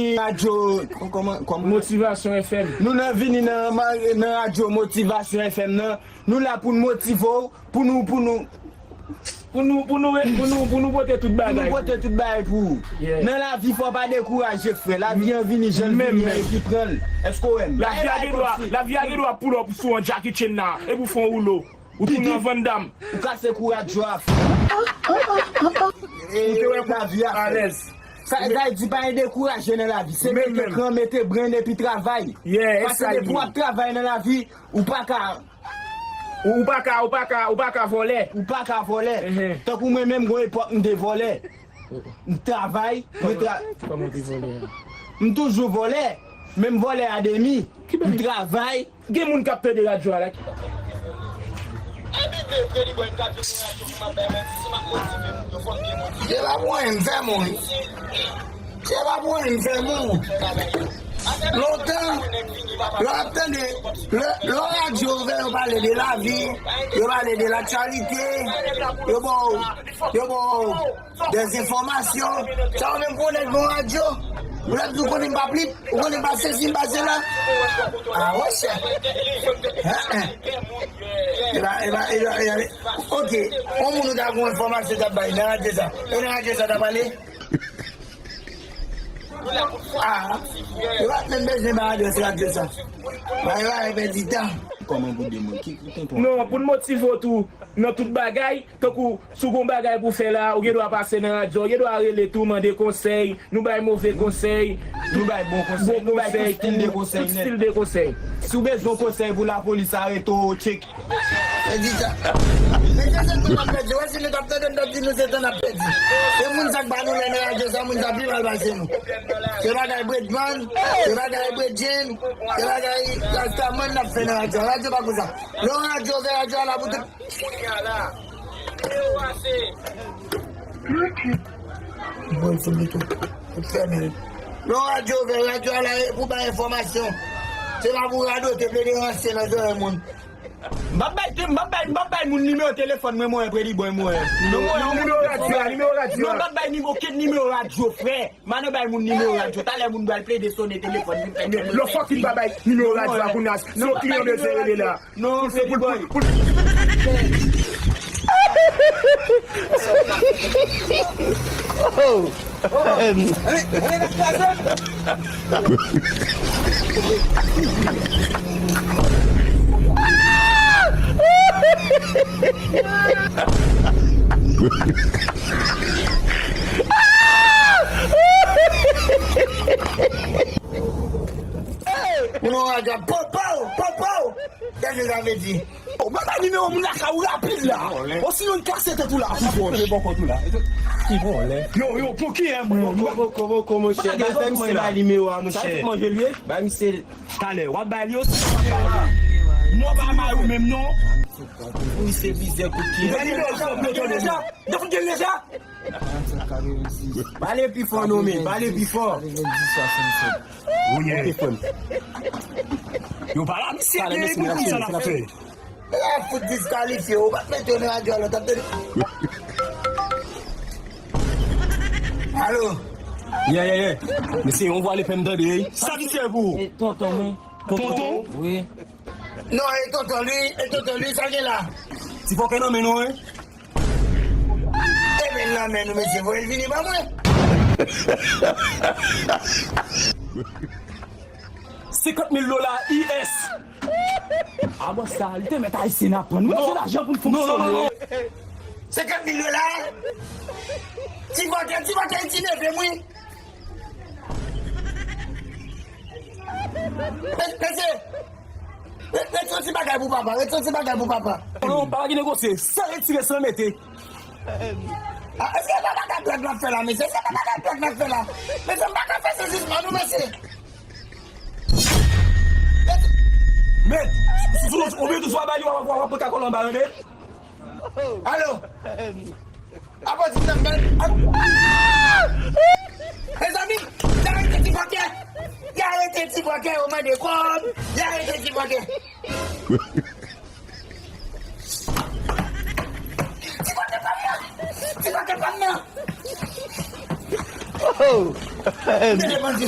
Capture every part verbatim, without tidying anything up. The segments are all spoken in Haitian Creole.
Radyo, kòman, kòman? Motivasyon F M. Nou nan vini nan, nan radyo Motivasyon F M nan. Nou la pou n motive w, pou nou, pou nou, pou nou, pou nou, pou nou, pou nou pote tout bagay. Pou nou pote tout bagay pou ou. Yeah. Nan lavi, fò w pa dekouraje, frè. Lavi an vini, jan l vini an, epi pran l. Èske w wè m? Lavi a gen dwa, lavi a gen dwa pull up sou yon Jackie Chan la, epi w fè yon woulo. Ou tounen an Van Damme. Ou kase kou radyo a, frè. Ou te wè kou alèz. Sa, sa vle di pa dekouraje nan lavi. Se mete kran, mete brenn epi travay. Paske depi w ap travay nan lavi, ou pa ka. Ou, ou pa ka, ou pa ka, ou pa ka vòlè. Ou pa ka vòlè. Tankou mwen menm, gon epòk m te vòlè. M travay, mwen tra... Kòman w te vòlè a? M toujou vòlè, men m vòlè a demi. M travay. Gen moun k ap tande radyo a la ki... Se pa pou anyen m fè moun. Se pa pou anyen m fè moun. Lontan, lè w ap tande, lè, lè yon radyo ouvè, yo pale de lavi, yo pale de laktyalite, yo ba w, yo ba w dèzenfòmasyon. Sa w menm konnen gon radyo. Ou la di w konnen m pa plip, ou konnen m pa sesi, m pa sela. Ah, wè, chè. Hein, hein. E pa, e pa, e pa, e pa, ok. On moun ou ta gon enfòmasyon t ap bay nan radyo sa. E nan radyo sa t ap pale? Ah, yo pa t menm bezwen bay adrès radyo sa. Bay, bay, pèdi tan. Kòman pou de moun ki, ki tonton? Non, pou n motive w tou nan tout bagay. Tankou, si w gon bagay pou fè la, ou gen dwa pase nan radyo, ou gen dwa rele tou, mande konsèy, nou bay move konsèy, nou bay bon konsèy, bon konsèy, tout stil de konsèy, tout stil de konsèy. Si w bezwen konsèy pou lapolis, arete w, tchek. E di sa. Men se tan n ap pèdi, wè si nou t ap tande m t ap di nou se tan n ap pèdi. Se moun sa k ba nou lè nan radyo sa, moun sa pi mal pase nou. Se bagay Bredman, se bagay Bredjen, se bagay Rastaman n ap fè nan radyo. Radyo pa konsa. Lè yon radyo ouvè, radyo a la pou tout. Kounye a la, nimewo a se... Bon, se mete. Tout fèmen. Non, radyo ouvè, radyo a la pou bay enfòmasyon. Se pa pou radote, plede ranse nan zòrèy moun. M p ap bay, m p ap bay, m p ap bay moun nimewo telefòn mwen, mwen, Predi Bòy, mwen. Non, mwen, nimewo radyo a, nimewo radyo a. Non, m p ap bay nimewo, okenn nimewo radyo, frè. Mano bay moun nimewo radyo. Talè moun pral plede sone telefòn, vin fè nimewo. Lè w fòk ki pa bay nimewo radyo a kounye a. Se yon kliyan bezwen rele la. Non, pou, pou, pou, pou. Oh. Moun nan radyo a, popow, popow. Kisa sa vle di? Oh, mwen bay nimewo moun lakay ou rapid la. Osinon l kase tèt ou la. Ki vòlè? Yo, yo, pou ki, hein, mwen? Kòman, kòman, kòman, monchè? Bay misye nimewo a, monchè. Bay misye talè. W ap bay li osi. Mwen pa may ou menm, non. Misye bizè kout pye. Ou gen nimewo sa, ou gen deja? Ou gen deja? Pale pi fò, non, men. Pale pi fò. Ou ye. Yo pa la, misye, gen pou konn sa l ap fè. L ap fout diskalifye, ou pa t mete yo nan radyo a, lòt ap tande. Alo? Yeah, yeah, yeah. Mesye, yon vwa lepè m tande, ey. Sa ki fè pou ou? E tonton mwen. Tonton? Wi. Non, e tonton li, e tonton li, sa gen la? Ti fòkè nan men nou, wi. E men nan men nou, mesye, voye l vini ban mwen. Senkant mil dola U S. A bon sa, li te mèt Ayisyen aprann. Wi, se lajan pou n fonksyone. Non, non, non, non. Senkant mil dola? Ti vòtè, ti vòtè, ti neve m, wi. Mesye, ret yon ti bagay pou papa, ret yon ti bagay pou papa. Non, papa ki negosye, san retire, san mete. Ah, èske se pa bagay blòk n ap fè la, mesye? Èske se pa bagay blòk n ap fè la? Mesye, m pa ka fè sezisman, non, mesye. Men, si, si, oubyen tou swa ba li, w ap, w ap, w ap pran kakòl anba, tande? Alo? Apòt si nan men. Mezanmi, y arete ti fòkè. Y arete ti fòkè, yo mande kòb. Y arete ti fòkè. Ti fòkè pa m nan. Ti fòkè pa m nan. Oh! Mete bandi.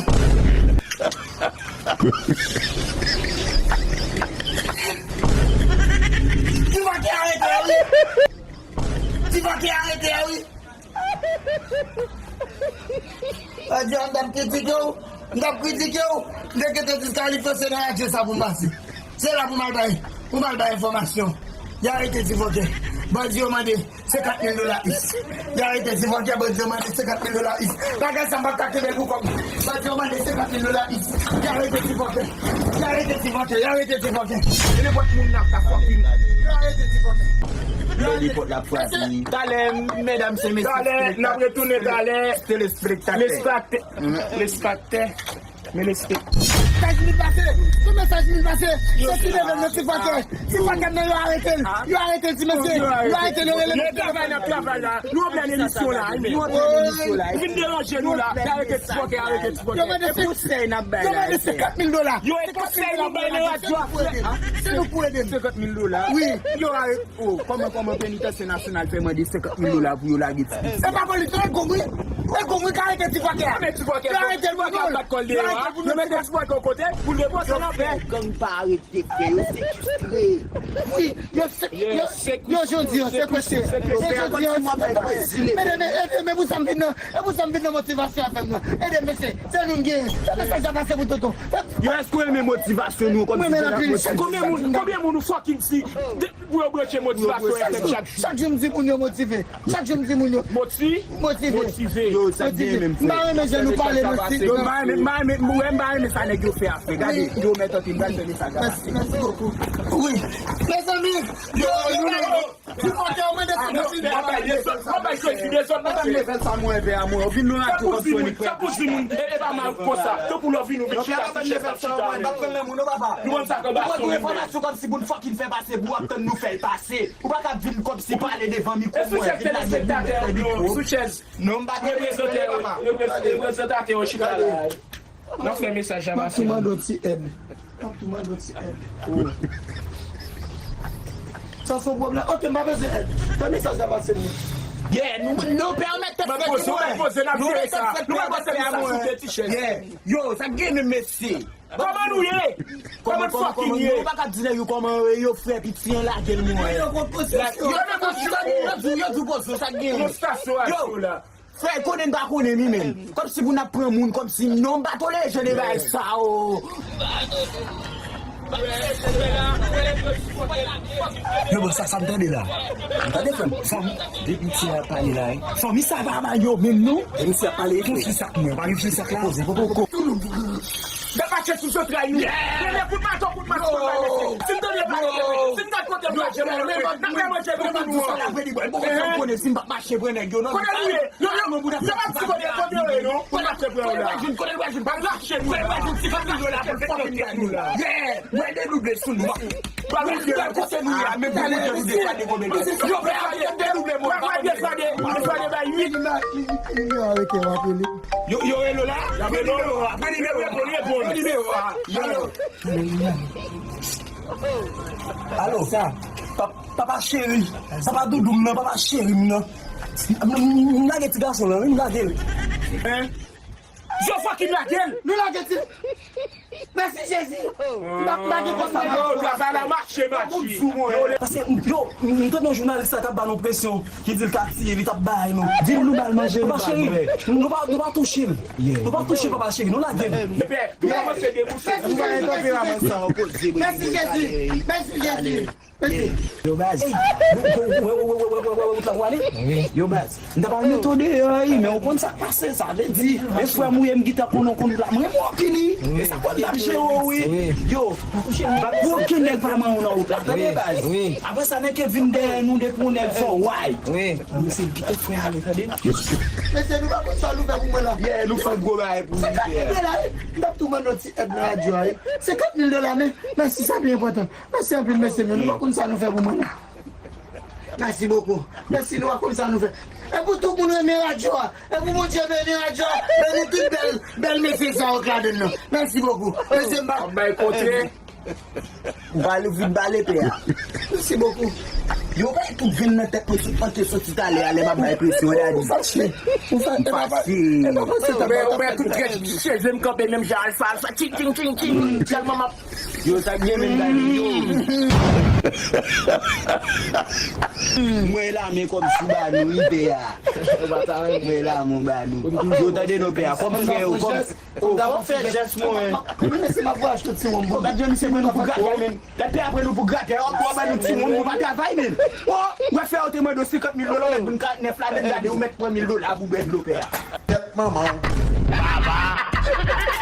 Ti Fòkè arete a wi. Ti Fòkè arete a wi. Radyo a, m t ap kritike w, m t ap kritike w, m te gentan diskalifye w, se nan radyo sa pou m pase. Se la pou m al bay, pou m al bay enfòmasyon. Y arete Ti Fòkè. Bandi yo mande senkant mil dola is. Y arete Ti Fòkè, bandi yo mande senkant mil dola is. Bagay sa m p ap ka kenbe l pou kò m. Bandi yo mande senkant mil dola is. Y arete Ti Fòkè. Y arete Ti Fòkè, y arete Ti Fòkè. E nenpòt moun n ap ka fucking. Y arete Ti Fòkè. Lè lipòt la ap frape. Talè, medam, se mesye. Talè, n ap retounen talè. Telespektatè. Lespektatè. Lespektatè. Men lespektatè. Mesaj mil pase. Tout mesaj mil pase. Se ki leve nan Ti Fòkè. Ti Fòkè nan yo arete l. Yo arete l, ti mesye. Yo arete l, yo rele. Yo travay nan travay la. Nou anplen emisyon la. Nou anplen emisyon la. Vin deranje nou la. Arete Ti Fòkè, arete Ti Fòkè. Yo mande senkant mil dola. Yo e konsèy nou bay nan radyo a. Se nou pou ede m. Senkant mil dola. Wi. Yo arete. Oh, kòman, kòman Penitansye Nasyonal fè mande senkant mil dola pou yo lage Ti Fòkè? E pa polis, e gwo wi. E gwo wi ka arete Ti Fòkè a. Men Ti Fòkè, yo arete Ti Fòkè ap bat kòl deyò a. Yo mete Ti Fòkè yon kote pou l depoze nan pè. Gang pa arete, frè, yo sekestre. Wi, yo se, yo, yo jodi an sekestre. Yo jodi an sekestre. Ede men, ede men pou sa m vin nan, e pou sa m vin nan motivasyon avè m nan. Ede mesye, se nou m genyen. Se mesaj sa pase pou tonton. Yo, èske w renmen motivasyon nou kòm si se la motivasyon? Konbyen moun, konbyen moun ou fucking si? Pou yo branche motivasyon F M chak jou. Chak jou m di moun yo motive. Chak jou m di moun yo. Moti-, motive. Motive. Yo, sa gen menm frè. M pa renmen jan nou pale nan site. Yo, m pa renmen, m pa renmen, m pa renmen sa nèg yo fè a frè. Gade, yo mèt antre, m pral fè mesaj la pase. Mèsi, mèsi bokou. Wi. Mezanmi, yo, yo, yo, yo. Ti Fòkè, yo mande senkant mil dola. Mwen bay dezòd, mwen bay kredi dezòd, mwen bay level sa mwen vè a mwen. Yo vin nan radyo kòm si yo nèg. Tankou si moun, e, e pa mal konsa. Tankou lè w vin ou vin chita sou chèz la, chita. Nou konn sa k anba son moun. Ou pran enfòmasyon kòm si pou n fucking fè pase, pou w ap tann nou fè l pase. Ou pa ka vin kòm si pale devan mikwo mwen, vin lage moun nan mikwo. Sou chèz. Non, m pa te reprezante, reprezante, reprezantatè yo chita la. N ap fè mesaj la pase. M ap tou mande yon ti èd. M ap tou mande yon ti èd. Sa se yon pwoblèm. Ok, m pa bezwen èd. Fè mesaj la pase, non. Yeah, nou, nou pèmèt tèt frèt ki mouri. Nou pèmèt tèt frèt pase a mwen. Yeah. Yo, sa k gen menm mesye? Kòman nou ye? Kòman n fucking ye? Nou pa ka di nèg yo kòman yo ye, yo frè piti an lage l mwen. Yo, yo, yo di, yo di w poze w, sa k gen? Yo, frè, konnen n pa konnen li menm. Kòmsi pou n ap pran moun, kòmsi non, m pa tolere jan de bagay sa, o. Yo, bon, sa, sa m tande la. M tande, frè m. Fanmi, depi ti a pale la, wi. Fanmi sa pa bay yo menm, non. Depi ti a pale, wi. Fanmi sa k mwen, pa gen fanmi sa k la. Poze, poze, poze. N ap mache sou zantray nou. Premye kout mato, kout mato, kout mato. Si n tande pale, si n gad kote nou mache, n ap fè manje pou nou an. Konnen nou ye. Yo, yo, yo pa di kote, kote yo ye, non. Kote n ap fè pran yo la. Kote n ap fè pran yo la. Kote n ap fè pran yo la. Yeah. Mwen dedouble sou nou. Ba nou de kote nou ye a, menm pou nou dedouble, pa de konbyen de. Yo, fè a, yo dedouble, mwen pa konbyen de. Yo, yo rele w la? Y ap rele w. Apre nimewo a, apre nimewo a. Alo. Alo. Sa, pa-, papa cheri, papa doudou m nan, papa cheri m nan. M, m, m lage ti gason lan, wi, m lage l. Hein? Yo fucking lage l! Nou lage ti. Mèsi Jezi. M ap lage konsa. Yo, travay la mache, mache. Paske, yo, m tande yon jounalis la t ap ba nou presyon, ki di l t ap tiye, li t ap bay nou. Di l nou ba l manje, nou ba l bwè. Nou pa, nou pa touche l. Nou pa touche papa cheri, nou lage l. Epi, nou kòmanse debouse. Mèsi Jezi. Mèsi Jezi. Yo, baz. Ou wè, ou wè, ou wè wout la pou ale? Yo, baz. M ta pa renmen tonbe deyò, wi, men ou konn sa k pase, sa vle di, e frè m ou ye, m gentan konnen ou konn wout la. M renmen w anpil, wi. E sa konn ap jere w, wi. Yo, pa pou okenn nèg pa manyen w nan wout la, tande, baz. Apre sa, nèg ke vin dèyè nou, depi yon nèg fè w, way. Mesye, kite frè ale, tande. Mesye, nou pa konn sa nou fè pou mwen la. Yeah, nou fè gwo bagay pou nou. Senkant mil dola, wi. M t ap tou mande yon ti èd nan radyo a, wi. Senkant mil dola, men, mèsi, sa byen enpòtan. Mèsi anpil, mesye, men nou pa konn sa nou fè pou mwen la. Merci beaucoup. Mèsi, nou pa konn sa nou fè. E pou tout moun renmen radyo a. E pou Bondye beni radyo a. E nou tout bèl, bèl mesye sa yo k ladann nan. Mèsi bokou. Mesye, m pa... Ap bay kote. Ou pale, ou vin pale, pè a. Mèsi bokou. Yo bay tout vin nan tèt mwen sou pante soti talè a lè m ap bay presyon, dadi. Ou fache. Ou fache. M fache. Ou bay tout trèt cheve m kanpe menm jan alfa, alfa, tching, tching, tching, tching. Tèlman m ap Yo, sa k gen menm gade yo. Mwen la men kòm sou ba nou, wi, pè a. Mwen la men ba nou. Yo, tande non, pè a. Kòm frè yo, kòm. Fò fè jès mwen. Mwen se m ap voyaj tout ti wonm. Gad jan misye pran nou pou gratè, men. Gad pè a pran nou pou gratè. Ou ba nou ti wonm, nou pa travay, men. O, mwen fè yo te mande senkant mil dola, ou mèt vin karant nèf la, men gade, ou mèt pran mil dola pou bwè dlo, pè a. Tèt manman. Baba.